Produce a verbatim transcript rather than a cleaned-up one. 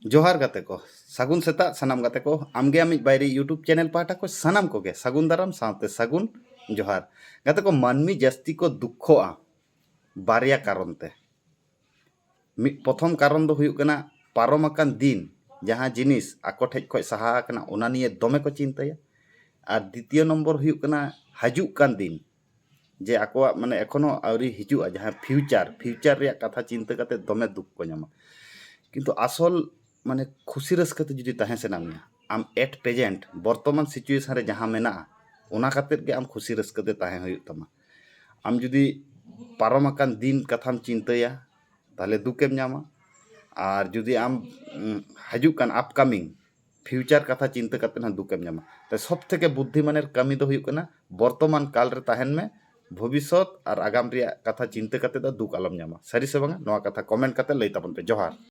ᱡᱚᱦᱟᱨ ᱜᱟᱛᱮ ᱠᱚ, ᱥᱟᱹᱜᱩᱱ ᱥᱮᱛᱟᱜ ᱥᱟᱱᱟᱢ ᱜᱟᱛᱮ ᱠᱚ᱾ ᱟᱢᱜᱮ ᱟᱢᱤᱡ ᱵᱟᱭᱨᱤ YouTube ᱪᱮᱱᱮᱞ ᱯᱟᱦᱴᱟ ᱠᱷᱚᱱ ᱥᱟᱱᱟᱢ ᱠᱚᱜᱮ ᱥᱟᱹᱜᱩᱱ ᱫᱟᱨᱟᱢ ᱥᱟᱶᱛᱮ ᱥᱟᱹᱜᱩᱱ ᱡᱚᱦᱟᱨ᱾ ᱜᱟᱛᱮ ᱠᱚ, ᱢᱟᱹᱱᱢᱤ ᱡᱟᱹᱥᱛᱤ ᱠᱚ ᱫᱩᱠᱠᱷᱚᱜᱼᱟ ᱵᱟᱨᱭᱟ ᱠᱟᱨᱚᱱ ᱛᱮ᱾ ᱢᱤᱫ, ᱯᱨᱚᱛᱷᱚᱢ ᱠᱟᱨᱚᱱ ᱫᱚ ᱦᱩᱭᱩᱜ ᱠᱟᱱᱟ, ᱯᱟᱨᱚᱢ ᱟᱠᱟᱱ ᱫᱤᱱ ᱡᱟᱦᱟᱸ ᱡᱤᱱᱤᱥ ᱟᱠᱚ ᱴᱷᱮᱡ ᱠᱷᱚᱱ ᱥᱟᱦᱟ ᱟᱠᱟᱱᱟ, ᱚᱱᱟ ᱱᱤᱭᱮ ᱫᱚᱢᱮ ᱠᱚ ᱪᱤᱱᱛᱟᱹᱭᱟ᱾ ᱟᱨ ᱫᱤᱛᱤᱭᱚ ᱱᱚᱢᱵᱚᱨ ᱦᱩᱭᱩᱜ ᱠᱟᱱᱟ, ᱦᱤᱡᱩᱜ ᱠᱟᱱ ᱫᱤᱱ, ᱡᱮ ᱟᱠᱚᱣᱟᱜ ᱢᱟᱱᱮ ᱮᱠᱷᱚᱱᱳ ᱟᱹᱣᱨᱤ ᱦᱤᱡᱩᱜᱼᱟ, ᱡᱟᱦᱟᱸ ᱯᱷᱤᱭᱩᱪᱟᱨ, ᱯᱷᱤᱭᱩᱪᱟᱨ ᱨᱮᱭᱟᱜ ᱠᱟᱛᱷᱟ ᱪᱤᱱᱛᱟᱹ ᱠᱟᱛᱮ ᱫᱚᱢᱮ ᱫᱩᱠ ᱠᱚ ᱧᱟᱢᱟ᱾ ᱠᱤᱱᱛᱩ ᱟᱥᱚᱞ ᱢᱟᱱᱮ ᱠᱷᱩᱥᱤ ᱨᱟᱹᱥᱠᱟᱹ ᱛᱮ ᱡᱩᱫᱤ ᱛᱟᱦᱮᱸ ᱥᱟᱱᱟ ᱢᱮᱭᱟ, ᱟᱢ at present ᱵᱚᱨᱛᱚᱢᱟᱱ situation ᱨᱮ ᱡᱟᱦᱟᱸ ᱢᱮᱱᱟᱜᱼᱟ, ᱚᱱᱟ ᱠᱟᱛᱮᱫ ᱜᱮ ᱟᱢ ᱠᱷᱩᱥᱤ ᱨᱟᱹᱥᱠᱟᱹ ᱛᱮ ᱛᱟᱦᱮᱸ ᱦᱩᱭᱩᱜ ᱛᱟᱢᱟ᱾ ᱟᱢ ᱡᱩᱫᱤ ᱯᱟᱨᱚᱢ ᱟᱠᱟᱱ ᱫᱤᱱ ᱠᱟᱛᱷᱟᱢ ᱪᱤᱱᱛᱟᱹᱭᱟ, ᱛᱟᱦᱚᱞᱮ ᱫᱩᱠᱮᱢ ᱧᱟᱢᱟ᱾ ᱟᱨ ᱡᱩᱫᱤ ᱟᱢ, ᱩᱸ, ᱦᱤᱡᱩᱜ ᱠᱟᱱ upcoming future ᱠᱟᱛᱷᱟ ᱪᱤᱱᱛᱟᱹ ᱠᱟᱛᱮ ᱦᱚᱸ ᱫᱩᱠᱮᱢ ᱧᱟᱢᱟ᱾ ᱛᱚ ᱥᱚᱵ ᱛᱷᱮᱠᱮ ᱵᱩᱫᱽᱫᱷᱤᱢᱟᱱᱮᱨ ᱠᱟᱹᱢᱤ ᱫᱚ ᱦᱩᱭᱩᱜ ᱠᱟᱱᱟ, ᱵᱚᱨᱛᱚᱢᱟᱱ ᱠᱟᱞ ᱨᱮ ᱛᱟᱦᱮᱱ ᱢᱮ, ᱵᱷᱚᱵᱤᱥᱥᱚᱛ ᱟᱨ ᱟᱜᱟᱢ ᱨᱮᱭᱟᱜ ᱠᱟᱛᱷᱟ ᱪᱤᱱᱛᱟᱹ ᱠᱟᱛᱮ ᱫᱚ ᱫᱩᱠ ᱟᱞᱚᱢ ᱧᱟᱢᱟ᱾ ᱥᱟᱹᱨᱤ ᱥᱮ ᱵᱟᱝᱟ, ᱱᱚᱣᱟ ᱠᱟᱛᱷᱟ comment ᱠᱟᱛᱮ ᱞᱟᱹᱭ ᱛᱟᱵᱚᱱ ᱯᱮ᱾ ᱡᱚᱦᱟᱨ᱾